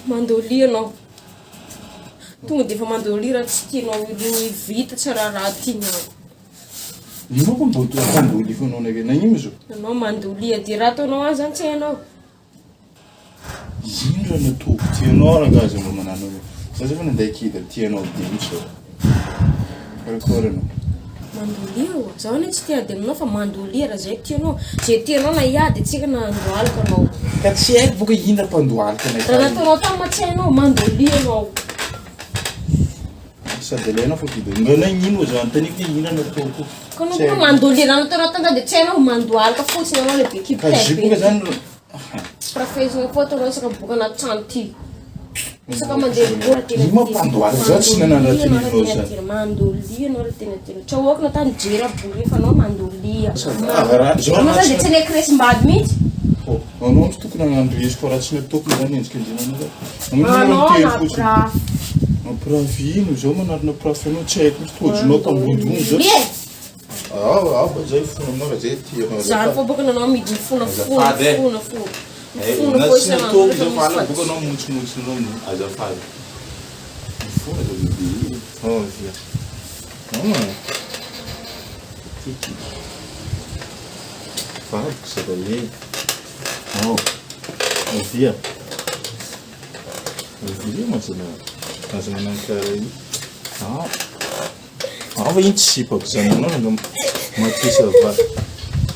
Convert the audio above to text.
Mandolia anao. Tonga dia efa mandolia raha tsy tianao ilo vita tsy raharaha tianao. Ino ko mbo to mandolia fanao nake nagnino zao? Anao mandolia dia raha ataonao any zany tsy hainao. Ino raha nataoko tianao rangahy aza mba manano an'io. Za zao efa nandeha kida tianao be mihitsy zao. Karakôry anao? Mandolia oa. Zaho anie tsy te hiady aminao fa mandolia raha zay tianao. Zay tianao na hiady antsika na handohalika anao. Ka tsy haiko boka ino raha mpandohalika anay Raha nataonao tany ma tsy hainao, mandolia anao. Sady alainao fa kida. Nga nagnino oa za anontaniako hoe ino raha nataoko. Ka anao boka mandolia raha nataonao tany de tsy hainao mandohalika fotsiny anao le be kibo Ka tay zio be. boka zany Rafezina koa ataonao isaka miboaka anaty trano ty. Isaka mandeha miboaka tena Ino mampandohalika za tsy nanana raha teneninao zany. Mandolia anao raha tena tena. Tsy ahoako na tany jery abory fa anao mandolia. Raha zao Anao zany de tsy naiky resim-bady mihitsy. Oh, anao tsy tokony hagnano resy fa raha tsy nataoko zany endrika andriananao zany. Anao nampirafy. Mampirafy ino zao manarina pirafy anao tsy haiko mihitsy tojo-nao tambodivony zao. Ah, ah, zay fona aminao raha zay tianao. Zany fô boka nanao amidy mifona fona Azafady e. fona fona. Eh, Mifona na fô tsy isan'andro nataoko rehefa zao fa misy ala boka fadisoana. anao montsomontso anao azafady. Mifona zao bebe. Oh, via. Ah. Tiky. Vadiko zalahy e. Oh. Avia. Avia mazana. Aza manano karaha io. Ah. Ava iny tsy sipako zany anao nanga matisa vady.